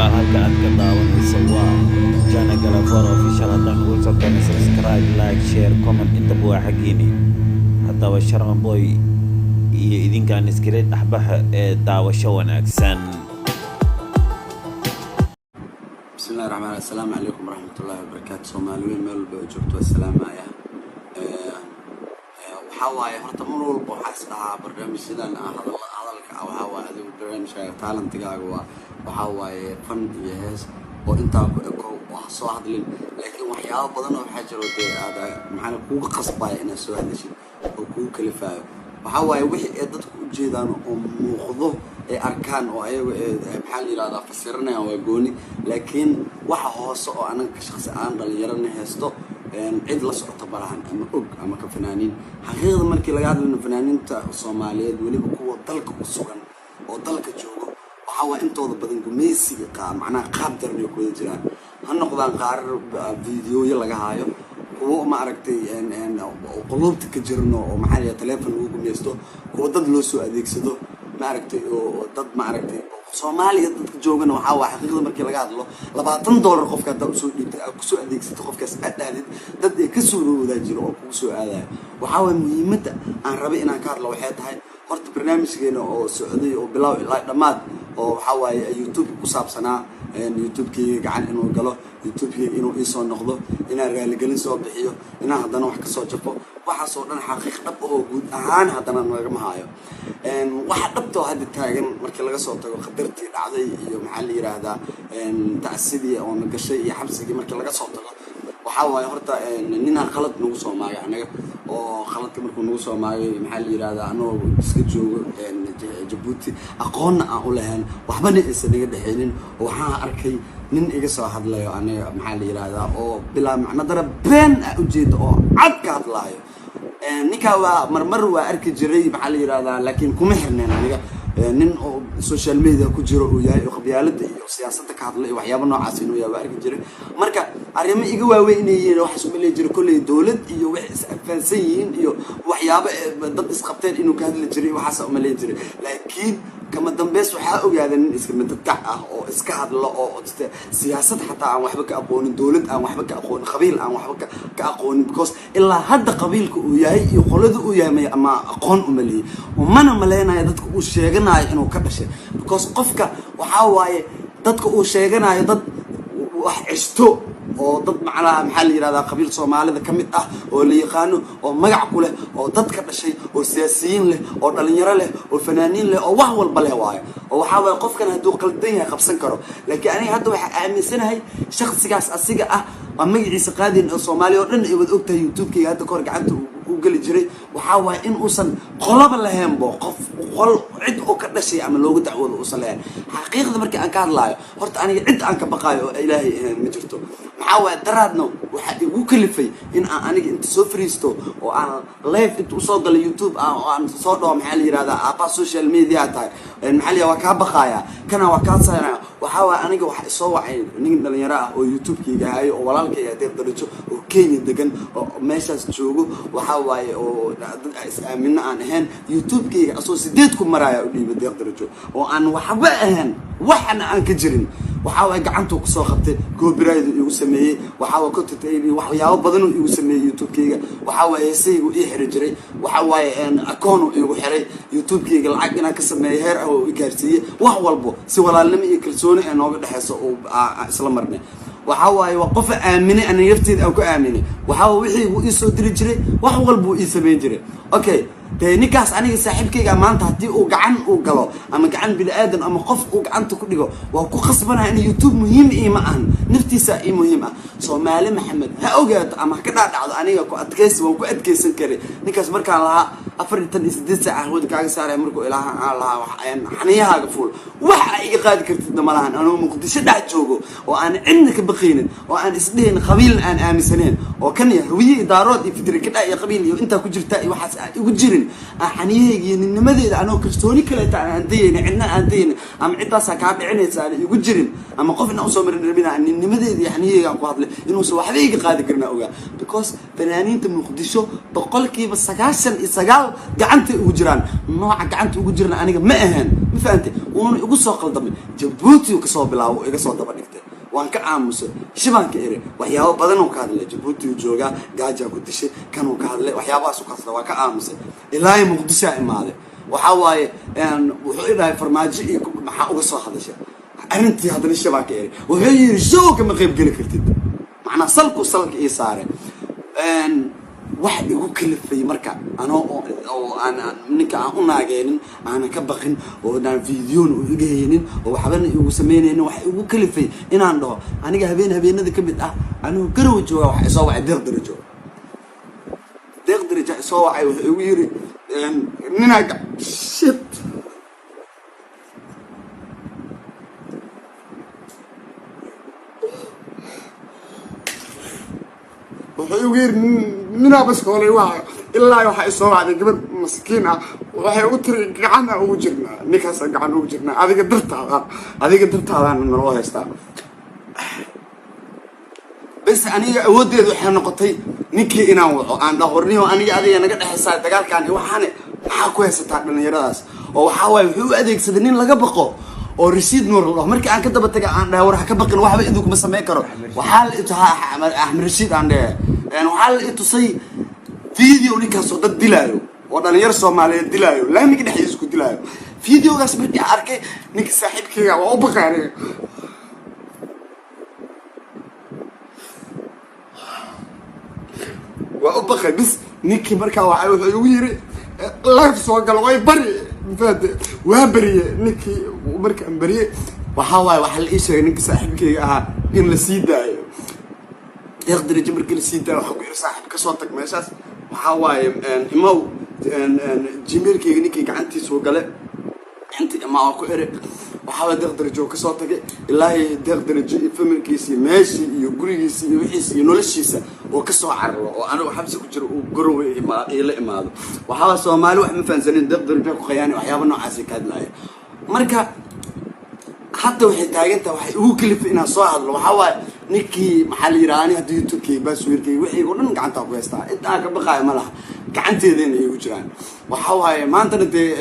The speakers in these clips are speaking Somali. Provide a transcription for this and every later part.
Walaal, halka aad ka daawanayso waa Jana Galafor Official. Haddaan ugu socon, subscribe, like, share, comment, intaba waa xaggiini. Haddaba Sharma Boy iyo idinkaan iskala dhexbaxa ee daawasho wanaagsan. Bismillahi raxmaan. Assalaamu calaykum waraxmatullaahi wabarakaatu. Soomaali weyn meel walba oo joogto waa salaamaya. Waxaa waaye, horta mar walba waxaa is dhahaa barnaamijyadan ah hadalka ah, waxaa waaye adigu barnaamijkaaga, talentigaaga waa waxaa waaye fan iyo hees oo intaa ku eko oo ha soo hadlin, laakiin waxyaabo badan oo waxaa jiro dee aad maxaa kugu qasbaya inaad soo hadlashid oo kugu kalifaayo. Waxaa waaye wixii ay dadku u jeedaan oo muuqdo ay arkaan oo ayagu maxaa la yidhahdaa fasiranayaan waa gooni, laakiin waxa hoose oo anaga ka shaqsi aan dhalinyarana haysto cid la socota balahan ama og ama ka fanaaniin. Xaqiiqda markii laga hadlayno, fanaaniinta Soomaaliyeed, weliba kuwa dalka ku sugan oo dalka joogo, waxaa waa intooda badan gumaysiga macnaha qaab daran ay ku wada jiraan. Ha noqdaan qaarar videoyo laga haayo, kuwo ma aragtay quluubta ka jirno oo maxaa la telefon lagu gumaysto, kuwo dad loo soo adeegsado, ma aragtay, oo dad ma aragtay Soomaaliya dadka joogana. Waxaa waa xaqiiqda markii laga hadlo, $20 qofka haddaa usoo dhiibtay, aad kusoo adeegsato qofkaas, aad dhahdid, dad ay ka suuroodaa jiro oo kugu soo aadayo. Waxaa waaya muhiimadda aan rabay inaan ka hadlo waxay tahay, horta barnaamijkeena oo socday oo bilow ilaa dhammaad oo waxaa waaye YouTube ku saabsanaa, YouTube-keyga gacan inuu galo, YouTube-keyga inuu iisoo noqdo, inaan raaligelin soo bixiyo, inaan haddana wax kasoo jafo, waxaasoo dhan xaqiiq dhab oo guud ahaan haddana nagama haayo. Waxa dhabtoo hadda taagan, markii laga soo tago khatartii dhacday iyo maxaa la yiraahdaa tacsidii oo na gashay iyo xabsigii markii laga soo tago, waxaa waaye horta ninaa qalad nagu soo maagay anaga, oo khaladka markuu nagu soo maagay, maxaa la yirahdaa, anagoo iska joogo Jabuuti, aqoonna aan u lahayn, waxbana aysan naga dhexaynin, waxaan arkay nin iga soo hadlayo aniga, maxaa la yirahdaa, oo bilaa macno dara been ah ujeeda oo cad ka hadlaayo. Ninkaa waa marmar waa arki jiray, maxaa la yirahdaa, laakiin kuma xirneen aniga. Nin oo social media ku jiro uu yahay oo qabyaalada iyo siyaasadda ka hadla iyo waxyaaba noocaas inuu yahay waa arki jiray. Marka arrimo iga waaweyn inay yihiin waxaas uma leeyi jiray. Kolley dowlad iyo waxay is afaansan yihiin iyo waxyaabo dad isqabteen inuu ka hadli jiray, waxaasa uma leeyi jiray. Laakiin kama dambeys waxaa ogaada nin iska midadkac ah oo iska hadlo oo siyaasad xataa aan waxba ka aqoonin, dowlad aan waxba ka aqoonin, qabiil aan waxba ka aqoonin, because ilaa hadda qabiilka uu yahay iyo qolada uu yahay may ama aqoon uma lihi, mana maleynayo dadka uu sheeganayo inuu ka dhashay, because qofka waxaa waaye dadka uu sheeganayo dad wax ceshto oo dad macnaha maxaa la yirahdaa qabiil Soomaalida ka mid ah oo la yaqaano oo magac ku leh oo dad ka dhashay oo siyaasiyiin leh oo dhalinyaro leh oo fanaaniin leh oo wax walba leh waayo, oo waxaa waaye qofkan hadduu qaldan yahay qabsan karo. Laakiin aniga hadda waxaa aaminsanahay shaksigaas asiga ah waa magaciisa qaadin oo Soomaaliya oo dhan ay wada ogtahay, YouTube-kayga hadda kahor gacanta u geli jiray, waxaa waaye in uusan qolaba lahaynbo, qof qol cid oo ka dhashay ama loogu dacwoodo uusan lahayn. Xaqiiqda markii aan ka hadlaayo, horta aniga cid aan ka baqaayo oo Ilaahay ahayn ma jirto. Maxaa waaye, daraadna waxaa igu kalifay in aan aniga inta soo fariisto oo aan live inta usoo galo YouTube oo aan soo dhaho, maxaa la yirahdaa, aabbaha social media tahay, maxaa la yirahdaa, waa kaa baqaaya, kana waa kaa saynaya. Waxaa waaye aniga waxa isoo wacay nin dhalinyaro ah oo YouTube-kayga hayo oo walaalkayga Deeq Darajo oo Kenya degan oo meeshaas joogo. Waxaa waaye oo dad is aamino aan ahayn, YouTube-kayga asoo 8,000 maraaya u dhiibay Deeq Darajo oo aan waxba ahayn, waxna aan ka jirin. Waxaa waay gacantuu kusoo qabtay, copyright igu sameeyey, waxaa waay content waxyaabo badanuu igu sameeyey YouTube-kayga. Waxaa waay heesaygu ii xiri jiray, waxaa waaye akoonu igu xiray YouTube-kayga, lacag inaan ka sameeyo heer ah oo i gaarsiiyey, wax walbo si walaalnimo iyo kalsooni ee nooga dhexeyso oo isla marnay. Waxaa waaye waa qofa aaminay, aniga lafteeda aan ku aaminay. Waxaa wixii uu ii soo diri jiray, wax walbuu ii samayn jiray. Okay, dee ninkaas aniga saaxiibkayga maanta haddii uu gacan uu galo ama gacan bini aadan ama qof uu gacanta ku dhigo, waa ku khasbanaha in YouTube muhiim iima ahan, naftiisa ii muhiim ah. Soomaali Maxamed ha ogaato ama ha ka dhaadhacdo, aniga ku adkaysi waan ku adkaysan karay ninkaas markaan lahaa 48 saac hawada kaaga saaraya, markuu ilaaha aan lahaa xaniyahaaga fuul, wax aa iga qaadi kartidna ma lahan. Anuu Muqdisho dhex joogo oo aan cidna ka baqaynin oo aan isdhehin qabiilna aan aaminsaneyn oo kan iyo Hawiye iyo Daarood iyo fitri kadha iyo qabiil iyo intaa ku jirta iyo waxaas aan igu jirin, aan xaniyahayga iyo ninnimadeeda anoo kalsooni kaleeta aan dayaynin, cidna aan dayaynin ama ciddaasaa kaa dhicinaysa aan igu jirin ama qof inaan usoo marin rabin, aan ninnimadeeda iyo xaniyahayga aan ku hadlay, inuusan waxba iga qaadi karin aan ogaa, because fanaaniinta Muqdisho 99% gacantay ugu jiraan. Nooca gacanta ugu jirna aniga ma ahayn. Ma Ma fahantay? Wuuna igu soo qaldamay. Jabuuti uu kasoo bilaabo, iga soo daba dhigtay. Waan ka aamusay, shibaan ka eri. Waxyaabo badan uu ka hadlay. Jabuuti uu joogaa, gaajaa ku dishay, kanuu ka hadlay, waxyaabahaas ka hadlay. Waa ka aamusay ilaa Muqdishoa imaaday. Waxaa waaye, wuxuu i dhahay, "Farmaajo iyo maxaa uga soo hadashay arrintii?" Haddana shabaa ka eri. Wuxuu yidhi, "Show kama qayb geli kartid." Macnaa salku salka ii saaray. Wax igu kalifay marka, anoo oo aan ninka aan u naageenin, aanan ka baqin, oo aan videona u iga haynin, oo waxbana igu samaynaynin, wax igu kalifay inaan dhaho aniga, habeen habeenada ka mid ah, anigoo Garowe jooga, waxa isoo wacay Deeq Darajo. Deeq Darajo isoo wacay. Wuxuu igu yiri, ninaa, shit. Wuxuu igu yiri, ninaa baskoolay waa ilaa waxaa isoo wacday gabar maskiin ah. Waxay ugu tiri, "Gacana ugu jirnaa ninkaasa, gacan ugu jirnaa adiga dartaada, adiga dartaadaana naloo haystaa." Bes, aniga awooddeedu waxay noqotay ninkii inaan waco, aan dhaho, "Warniyo, aniga adiga naga dhexaysaa dagaalkan, waxaane maxaa ku haysataa dhalinyaradaas?" Oo waxaa waaye, wuxuu u adeegsaday nin laga baqo oo Rashiid Nuur la dhaho. Markii aan ka daba taga, aan dhahay, "War ha ka baqin, waxba idinku kuma samayn karo." Waxaa la Axmed Rashiid aan dhahe, waxaa la itusay video ninkaas oo dad dilaayo, oo dhalinyaro Soomaaliyeed dilaayo, laamiga dhexdiisa ku dilaayo. Videogaas markii aan arkay, ninka saaxiibkeyga waa u baqay aniga. Waa u baqay. Bis, ninkii markaa waa wuxuu igu yiri, "Live soo galo, way bari." Mafahante? Waa beriye ninkii. Markaan beriye, waxaa waaye, waxaa la ii sheegay ninka saaxiibkeyga ahaa in la sii daayo. Deeq Darajo markii la sii daayo, waxaa ku yiri, "Saaxiib, kasoo tag meeshaas." Waxaa waaye, imow Gmailkeyga ninkii gacantiisuu gale inta imaa waa ku ere. Waxaa waay, Deeq Darajo kasoo tagay. Ilaahay Deeq Darajo iyo familkiisi, meeshii iyo gurigiisi iyo wixiisi iyo noloshiisa oo kasoo cararo, oo anigu xabsi ku jiro, uu Garowe ila imaado. Waxaa waay, Soomaali wax ma fahansanin. Deeq Darajo ku khayaani, waxyaaba noocaasi ka hadlaaya. Marka hadda waxay taagantaha, waxay igu kalifay inaan soo hadlo, waxaa waaye, ninkii, maxaa la yidhaha, ani hadda YouTube-kayga, passwordkayga, wixii oo dhan gacantaa ku haystaa. Inta aan ka baqaayo ma laha, gacanteedana igu jiraan. Waxaa waaye, maantana dee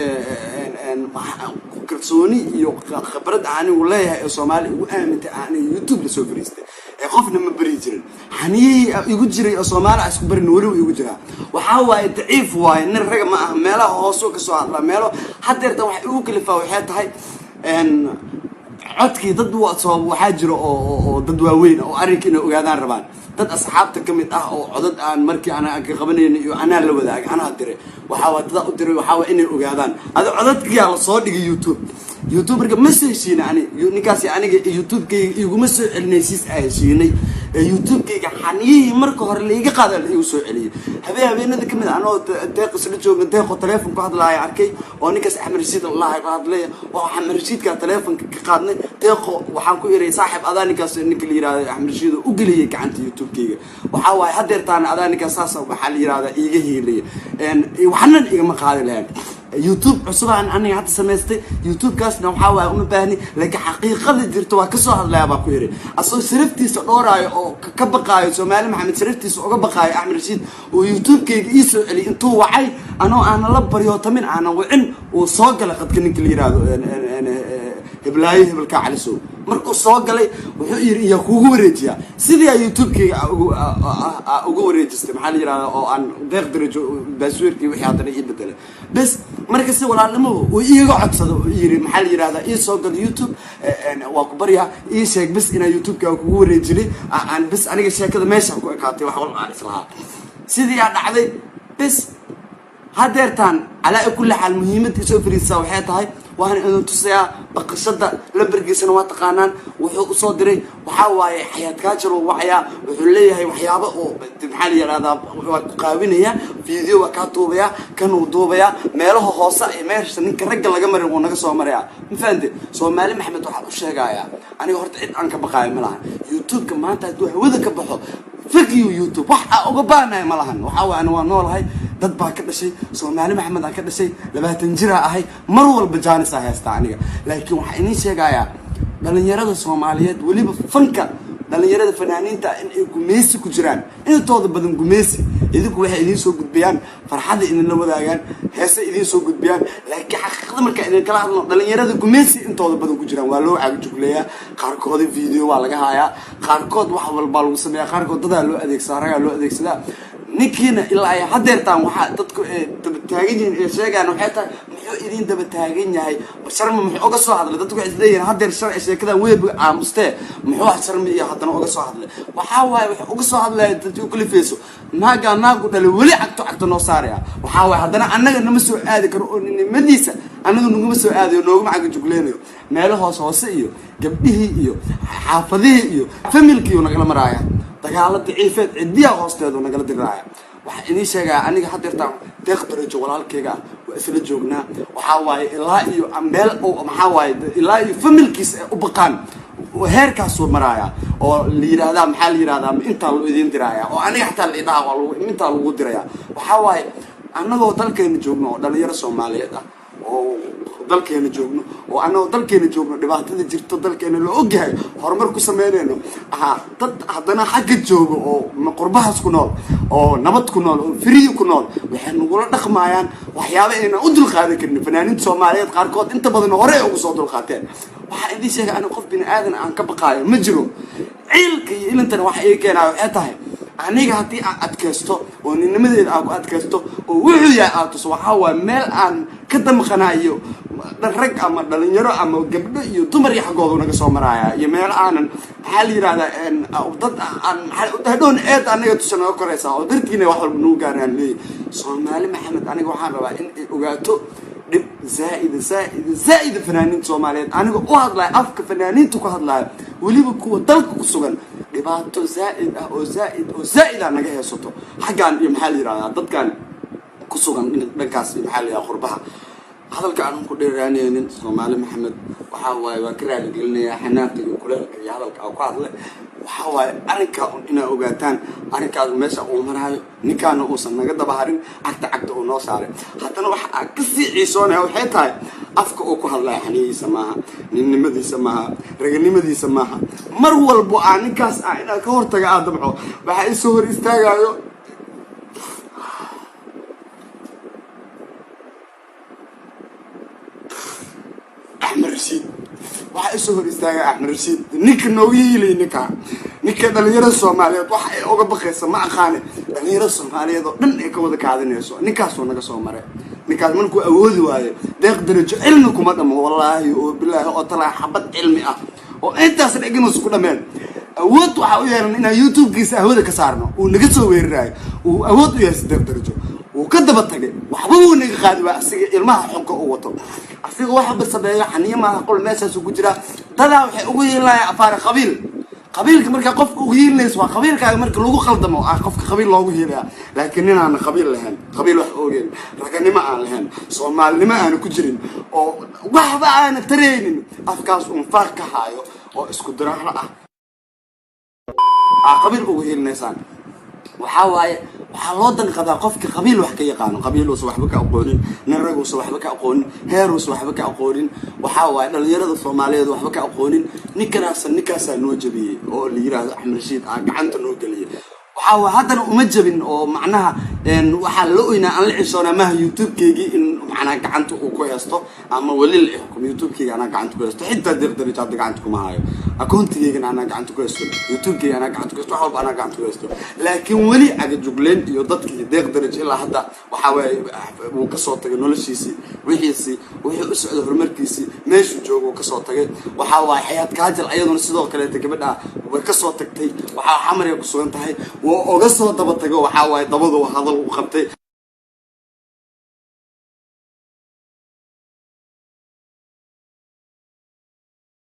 kalsooni iyo khibrad anigu leeyahay ee Soomaali igu aamintay, aniga YouTube lasoo fariistay ee qofna ma beri jirin. Xaniyihii igu jiray oo Soomaali isku barin weliba igu jiraa. Waxaa waaye, daciif waaye, nin raga ma aha. Meelaha hoosoo kasoo hadlaa, meelo haddeertan waxay igu kalifaa waxay tahay codkii dad soo waxaa jira oo dad waaweyn oo arrinka inay ogaadaan rabaan, dad asxaabta ka mid ah oo codad aan markii ana ka qabanayna iyo anaa la wadaagay, anaa diray. Waxaa waa dadaa u diray, waxaa waa inay ogaadaan. Adi codadkiyaa la soo dhigay YouTube. YouTube marka ma soo heshiina ani ninkaasi. Aniga YouTube-kayga iguma soo celinay siis aa heshiinay. YouTube-kayga xaniyihii marka hore laiga qaada la igu soo celiyay. Habeen habeenada kamid a, anoo Deeq isla joogna, Deeqoo teleefon ku hadlaaya arkay, oo ninkaas Axmed Rashiid allaha ka hadlaya, oo Axmed Rashiidkaa teleefonka ka qaadnay. Deeqo waxaan ku iray, "Saaxib, adaa ninkaas, ninka la yihahdo Axmed Rashiid oo u geliyay gacanta YouTube-kayga. Waxaa waaye, haddeertaana adaa ninkaas saas, waxaa la yihahdaa, iiga hiilaya, waxnan igama qaadi lahayn. YouTube cusub aan aniga hadda samaystay, YouTube-kaasna waxaa waaye uma baahni, laakiin xaqiiqada jirta waa kasoo hadlaya," baa ku yidhi, asagoo sharaftiisa dhooraayo oo ka baqaayo Soomaali Maxamed, sharaftiisa uga baqaayo Axmed Rashiid, oo YouTube-kayga ii soo celiyay. Intuu wacay, anoo aanan la baryootamin, aanan wicin, uu soo galay qadka ninka la yihahdo Heblaayo Hebelkaa Calisow. Markuu soo galay, wuxuu yidhi, "Iyaa kuugu wareejiyaa?" Sidii aa YouTube-kayga uga wareejistay, maxaa la yihahdaa, oo aan Deeq Darajo passwordkii wixii haddana ii bedelay. Bes, marka si walaalnimo uu iiga codsado, uu yidhi, maxaa la yihahdaa, "Ii soo gal YouTube, waa ku baryaa, ii sheeg bes inaa YouTube-ka kugu wareejinay." Aan bes aniga sheekada meesha ku ekaatay. Wax walba aan islahaa sidii aa dhacday. Bes, hadeertaan calaa kulli xaal, muhiimadda isoo fariisaa waxay tahay, waana idin tusayaa baqashada. Lambarkiisana waa taqaanaan. Wuxuu usoo diray, waxaa waaye, Xayaat Kaajar uu wacayaa. Wuxuu leeyahay waxyaabo oo, maxaa la yihahdaa, waa ku qaawinaya, video waa kaa duubayaa, kanuu duubayaa, meelaha hoose iyo meesha ninka ragga laga marin wuu naga soo marayaa. Ma fahamte? Soomaali Maxamed waxaa u sheegayaa, aniga horta cid aan ka baqaayo ma lahan. YouTube-ka maanta hadduu hawada ka baxo, fuck you YouTube, wax aa uga baanayo ma lahan. Waxaa waay, ani waa noolahay, dad baa ka dhashay, Soomaali Maxamed aan ka dhashay, 20 jiraa ahay, mar walba jaanis aa haystaa aniga. Laakiin waxaa idiin sheegayaa, dhalinyarada Soomaaliyeed, weliba fanka, dhalinyarada fanaaniinta, in ay gumeysi ku jiraan intooda badan, gumeysi. Idinku waxay idiin soo gudbiyaan farxadda, idinla wadaagaan, heese idiin soo gudbiyaan. Laakiin xaqiiqada markaa idin kala hadlo, dhalinyarada gumeysi intooda badan ku jiraan, waa loo cagjugleeyaa. Qaarkooda video waa laga hayaa, qaarkood wax walbaa lagu sameeyaa, qaarkood dadaa loo adeegsadaa, ragaa loo adeegsadaa. Ninkiina ilaa ay hadeertaan waxaa dadku daba taagan yihiin ee sheegaan waxay tahay, muxuu idin daba taagan yahay Sharma? Muxuu uga soo hadlay? Dadku waxay isleeyihiin hadeer sharci sheekadan weeb aamustee, muxuu Sharmi iyo haddana uga soo hadlay? Waxaa waaye, wuxuu uga soo hadlaya dadki ukalifeyso naagaa naagu dhalay weli cagto cagto noo saaraya. Waxaa waaye, haddana annaga nama soo aadi karo oo ninimadiisa annaga naguma soo aadayo, nooguma cagajugleynayo. Meelo hoose hoose iyo gabdhihii iyo xaafadihii iyo familkiiyu nagala maraaya, dagaalo daciifeed cidiyaha hoosteedu nagala diraaya. Waxaa idiin sheegaya, aniga hadeertaan Deeq Darajo walaalkayga ah waa isla joognaa. Waxaa waaye, ilaa iyo meel maxaa waaye, ilaa iyo familkiisa ay u baqaan heerkaasuu maraaya oo la yidhaahdaa, maxaa la yidhahdaa, intaa loo idiin diraaya oo aniga xataa la idhaha waa lagu intaa lagu diraya. Waxaa waaye, annagoo dalkeena joogno oo dhalinyaro Soomaaliyeed ah oo dalkeena joogno oo annagoo dalkeena joogno, dhibaatada jirto dalkeena la ogyahay, horumar ku sameynayno aha, dad haddana xagga joogo oo qurbahaas ku nool oo nabad ku nool oo free ku nool waxay nagula dhaqmayaan waxyaaba aynan u dulqaadan karin. Fanaaniinta Soomaaliyeed qaarkood inta badan hore ay ugu soo dulqaateen. Waxaa idiin sheegay, aniga qof bini aadan aan ka baqaayo ma jiro. Ciilka iyo ilintana waxa ii keenaya waxay tahay, aniga haddii aan adkaysto oo ninnimadeeda aan ku adkaysto oo wuxuu yahay aad tuso, waxaa waaye meel aan ka damqanayo rag ama dhalinyaro ama gabdho iyo dumar iyo xaggoodu naga soo maraaya iyo meel aanan, maxaa la yidhahdaa, dad aan hadhown eed anaga tusa naga koraysaa oo dartiina wax walba nagu gaaraan leeyahy. Soomaali Maxamed, aniga waxaan rabaa in ay ogaato dhib zaaida zaaida zaaida fanaaniinta Soomaaliyeed, aniga u hadlayo afka fanaaniinta ku hadlaayo, weliba kuwa dalka ku sugan, dhibaato zaa'id ah oo zaa'id oo zaa'id ah naga heesato xaggan iyo, maxaa la yidhahdaa, dadkan ku sugan dhankaas iyo, maxaa la yidhahdaa, qurbaha. Hadalka aanan ku dheeraanaynin, Soomaali Maxamed, waxaa waaye waan ka raaligelinayaa xanaaqda iyo kuleelka iyo hadalka aan ku hadlay. Waxaa waaye, arrinkaa un inaa ogaataan arrinkaas meesha uu maraayo, ninkaana uusan naga daba harin, cagta cagta uu noo saaray. Haddana waxa aan kasii ciisoonaya waxay tahay, afka uu ku hadlaya xanihiisa maaha, ninnimadiisa maaha, raganimadiisa maaha. Mar walbo aan ninkaas ah inaan ka hortaga aan damco, waxaa isoo hor istaagayo Axmed Rashiid. Waxaa isoo hor istaagay Axmed Rashiid, ninka nooga hiilay, ninka dhalinyarada Soomaaliyeed waxa ay uga baqaysa ma aqaane, dhalinyarada Soomaaliyeed oo dhan ay ka wada kaadinayso. Ninkaasuu naga soo maray. Ninkaas markuu awoodi waayo Deeq Darajo cilmi kuma dhamo, wallaahi oo bilaahi oo talaa xabad cilmi ah oo intaas dhiginuusa ku dhameen. Awood waxaa u yeelan inaan YouTube-kiisa hawada ka saarno, uu naga soo weeraraayo, uu awood u yeesay. Deeq Darajo wuu ka daba tagay, waxba wuu naga qaadi waa asiga ilmaha xogga uu wato, asiga waxba sameeyo xaniyo maaha, qol meeshaasuu ku jiraa. Dadaa waxay ugu yeelanayaan afaare qabiil. Qabiilka markaa qofka ugu hiilinayso waa qabiilkaaga marka lagu qaldamo ah qofka qabiil loogu hiilaya. Laakiin nin aana qabiil lahayn, qabiil wax ogeyn, raganimo aan lahayn, Soomaalinimo aana ku jirin oo waxba aana taraynin, afkaas uun faaq ka haayo oo isku diraaro ah aa qabiil ugu hiilinaysaan. Waxaa waaye, waxaa loo danqadaa qofka qabiil wax ka yaqaano. Qabiil uusan waxba ka aqoonin, nin rag uusan waxba ka aqoonin, heer uusan waxba ka aqoonin, waxaa waaye dhalinyarada Soomaaliyeed waxba ka aqoonin. Ninkanaasa ninkaasaa noo jabiyey oo la yiraahdo Axmed Rashiid aa gacanta noo geliyey. Waxaa waaye, haddana uma jabin oo macnaha waxaa la oynaa aan la cishoonaa maaha YouTube-keygii in macnaha gacanta uu ku haysto ama weli la xukumo. YouTube-keyga anaa gacanta ku haysto, xitaa Deeq Darajo hadda gacanta kuma hayo. Akoontigeygana anaa gacanta ku haysto, YouTube-keyga anaa gacanta ku haysto, wax walba anaa gacanta ku haysto. Laakiin weli cagajugleen iyo dadkii Deeq Darajo ilaa hadda waxaa waaye wuu kasoo tagay noloshiisii, wixiisii, wuxuu u socday, horumarkiisii, meeshuu joogo wuu kasoo tagay. Waxaa waaye, Xayaat Kaajal ayaduna sidoo kaleeta gabadha way kasoo tagtay, waxaa Xamariga ku sugan tahay, wuu oga soo daba tago. Waxaa waaye, dabadu hadal u qabtay.